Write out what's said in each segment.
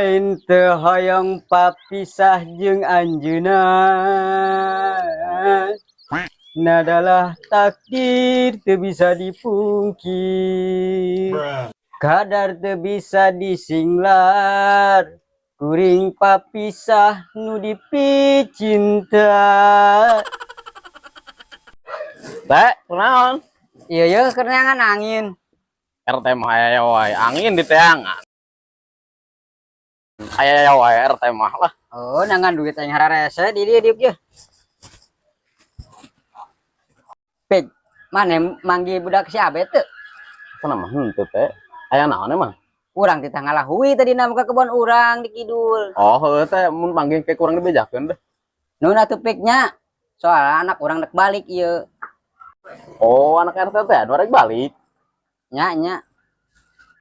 Lain teu hoyong papisah jeung anjeunna, nadalah takdir teu bisa dipungkir, kadar teu bisa disinglar, kuring papisah nu dipicinta. Teh, kunaon? Iya ya, kerenangan angin. RT mah aya wae, angin di teangan. Aya wae RT mah lah. Oh, nangan duit aing hararese di dieu diuk ye. Pik, mana manggil budak si Abet teu? Kunaon henteu teh? Aya naon emang? Urang titah ngalahui tadi na muka kebon urang di kidul. Oh, heueuh teh mun panggil ke kurang dibejakeun deh. Nun atuh piknya. Soalnya anak urang dek balik ieu. Oh, anak RT teh anu rek balik. Nya nya.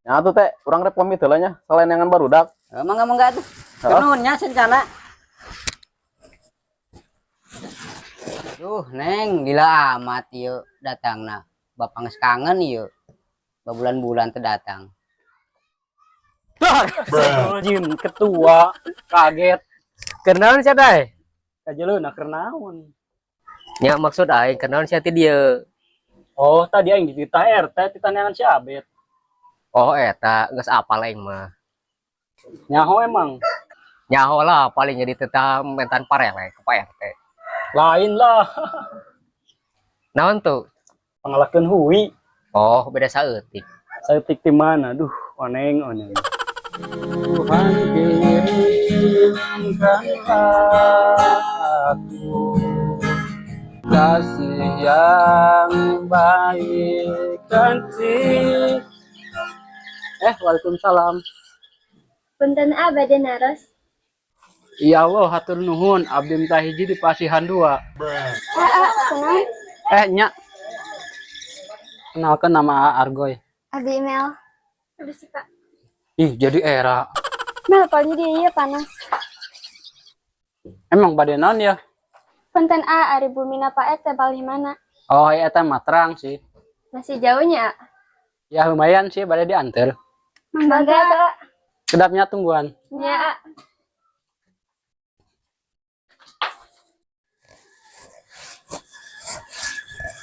Nya atuh teh, urang rek pamit heula nya, saleneangan barudak. Mangga mangga atuh. Heeh. Nuhun nya sencana. Duh, Neng, gila amat ieu datangna. Bapak geus kangen ieu. Babulan-bulan teu datang. Jim ketua kaget. Kenaon sia dai? Kajeleuna keur naon? Nya maksud aing kenaon sia ti dieu. Oh, tadi aing dititah RT titaneangan si Abet. Oh, eta geus apal aing mah. Nyaho emang. Nyaho lah paling jadi tetap mentan parele ke Pak RT. Lain lah. Naon tuh? Pangalakeun hui. Oh, beda saeutik. Saeutik ti mana? Duh, oneng oneng. Tuhan kirimkanlah aku kasih yang baik ganti. Waalaikumsalam. Punten A bade naros. Ya Allah, hatur nuhun, abdi minta hiji di pasihan dua. Aa, kunaon? Nya. Kenalkan nama A Argoy. Abdi Mel. Abdi sih, Pak. Ih, jadi era. Mel, paling dia iya panas. Emang bade naon ya? Punten A, ari bumina Pak RT palih mana? Oh, iya eta mah terang sih. Masih jauhnya, A? Ya lumayan sih, bade diantar. Mangga, Pak. Kedapnya tungguan. Nya, A.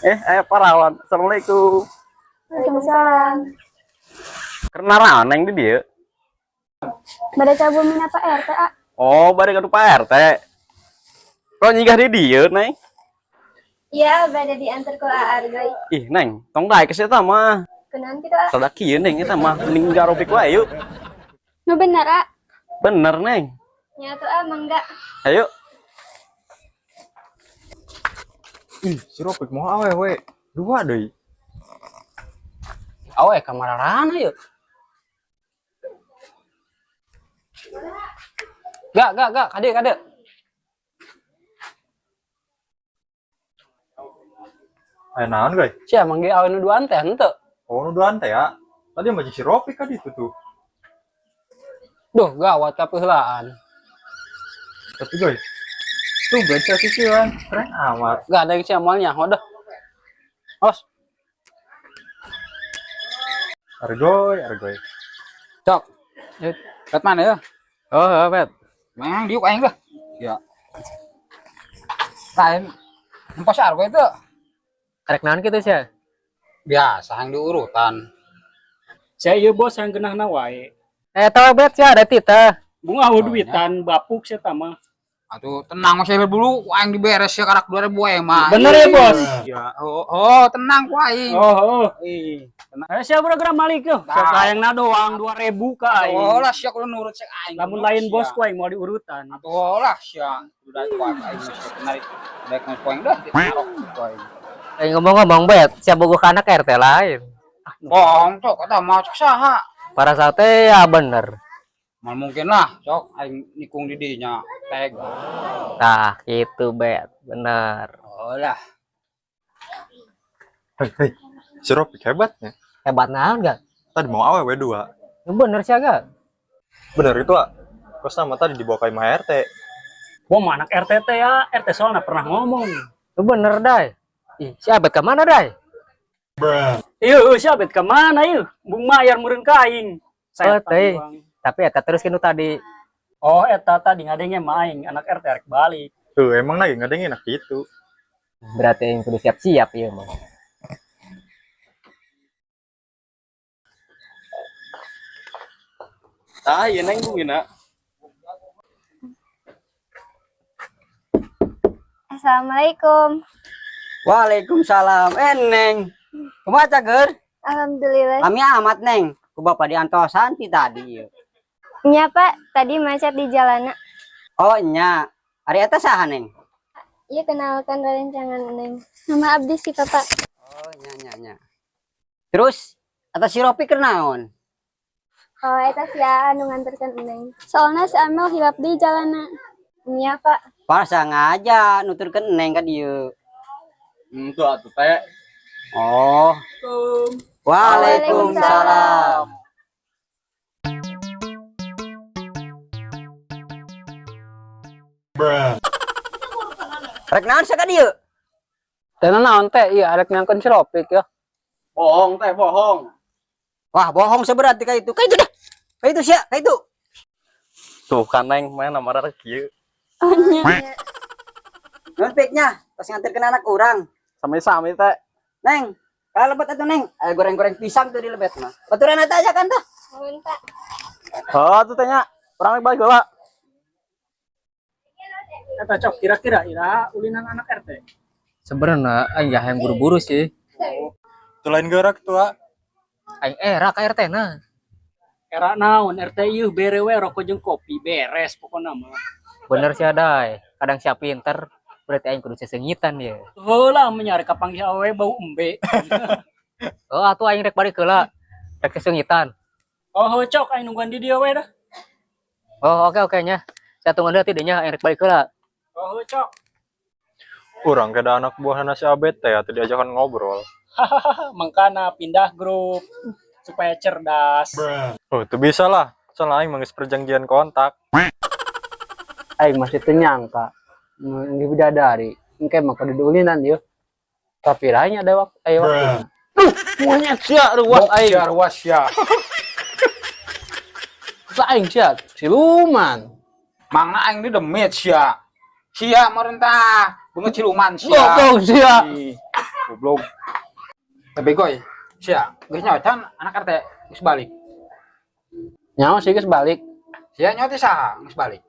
Aya parawan. Assalamualaikum. Waalaikumsalam. Keur naon neng di dieu? Bade ka bumina Pak RT, A. Oh, bade ka Pak RT. Kok nyigah di dieu, Neng? Iya, bade diantar ku A Argoy. Ih, Neng, tong daek ka eta mah. Kunaon kitu, A? Rada kieu Neng eta mah, mending garobik wae yuk. Nu bener, A. Bener, Neng. Nya atuh, A, mangga. Ayo. Ih, si Ropik mau awewe. Dua deui. Awe ka mararana yuk. Gak, gak, gak, kade, kade. Aya naon, guys? Sia manggil awe nu duaan teh henteu. Oh, nu duaan teh ya. Tadi mah si Ropik kan itu tuh. Duh, gawat kapeuheulaan. Tapi guys, tuh baca cicilan, keren amat. Gak ada yang sia moal nyaho dah. Os. Argoy, argoy. Cok. Kat mana ya? Oh, oh, Bet. Mang diuk aing lah. Ya. Lain. Empat argoy itu. Rek naon kitu sia? Biasa yang diurutan. Saya ieu bos yang genahna wae. Tahu Bet sia ada tita. Bunga Oh, duitan bapuk sia mah. Atuh tenang masih dulu aing diberes ya karak 2000 aing mah. Bener ya, Bos? Ya. Oh, oh tenang ku aing. Oh, oh. Ih, tenang. Sia geura malik tuh. Nah. Sok hayangna doang 2000 ka aing. Oh lah sia kudu nurut cek aing. Lamun lain bos ku aing mau diurutan. Atuh lah sia. Udah ku aing menarik. Daek ku aing dah ditarok ku aing. Ngomong-ngomong Bet, sia bogoh ka anak RT lain. Bohong cok, eta mah cok saha? Para sate ya bener. Mal mungkin lah, cok aing nikung di dinya tag. Tah, gitu Bet, bener. Oh lah. Hei, hei. Si Ropik hebatnya. Hebat naon gak? Tadi mau awewe dua. Bener sih agak. Bener itu, ah. Kos sama tadi dibawa ke imah RT. Gua mah anak RT teh ya, RT soalnya pernah ngomong. Bener dai. Ih, si Abet ke mana dai? Iya, si Abet ke mana yuk? Bung Mayar meureun ka aing. Oh, teh. Tapi eta terus nu tadi. Oh, eta tadi ngadenge mah aing anak RT rek balik. Tuh, emang lagi ngadengin enak gitu. Berarti aing kudu siap-siap ieu mah. Tah, ieu Neng bungina. Assalamualaikum. Waalaikumsalam. Neng. Kumaha cager? Alhamdulillah. Kami amat, Neng. Ku bapak diantosan ti tadi ieu. Nya, Pak, tadi macet di jalanan. Oh, nya. Ari eta saha, Neng? Iya, kenalkan rerencangan Neng. Nama abdi si Papa. Oh, nya nya nya. Terus eta si Ropi keur naon? Oh, eta si Aa nu nganterkeun Neng. Soalna si Amel hilap di jalanan. Nya, Pak. Parah sengaja nuturkeun Neng ka dieu. Tuh atuh teh. Oh. Waalaikumsalam. Rek naon sia ka dieu? Teh naon teh? Iya arek nyangkeun si Ropik ya. Bohong teh, bohong. Wah, bohong seberarti ka itu. Ka itu dah. Ka itu sia, ka itu. Tuh kan Neng, mana marah kieu. Oh, nya. Naon piknya? Pas nganterkeun anak urang. Sami-sami teh. Neng, kalau lebet atuh Neng. Goreng-goreng pisang tuh di lebet mah. Baturan eta aja kan tah. Nuhun, Pak. Oh, tuh teh nya. Urang balik heula. Eta cok kira-kira iraha ulinan anak RT. Sebenarnya aing gak hayang buru-buru sih. Tuh lain gerak tuh, ah. Aing era ka RT na. Era naon RT ieu bere we rokok jeung kopi beres pokona mah. Bener sih adai. Kadang siap pinter berarti aing kudu sesengitan ya. Heula menyari kapanggih awewe bau embe. Oh, atuh aing rek balik heula. Rek sesengitan. Oh, heuh, cok aing nungguan di dieu we dah. Oh, oke oke nya. Saya tunggu deui nya aing rek balik heula. Oh, heuh, cok. Urang kada anak buah si Abet teh atau diajakan ngobrol. Mangkana pindah grup supaya cerdas. Oh, itu bisa lah. Soalnya aing mah geus perjanjian kontak. Aing masih teu nyangka. Ngi bidadari. Engke mah kudu diulinan yeuh. Tapi lain ada waktu aya waktu. Monyet sia ruas aing. Sia ruas sia. Aing sia siluman. Mangna aing di demit sia. Sia merentah, beungeut siluman sia. Goblok sia. Ih, goblok. Tapi goy, sia, geus nyawa anak RT geus balik. Nyawa sih geus balik. Sia nyawa teh saha geus balik.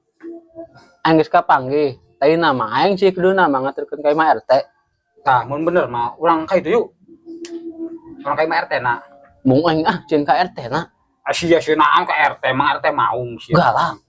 Aing geus kapanggih. Tadi nama aing sih kudu nama ngaturkeun ka imah RT. Tah, mun bener mah urang ka itu yuk. Urang ka imah RT na. Mung aing ah jeung ka RT na. Ah, sia sia naon ka RT, mang RT maung sia. Galang.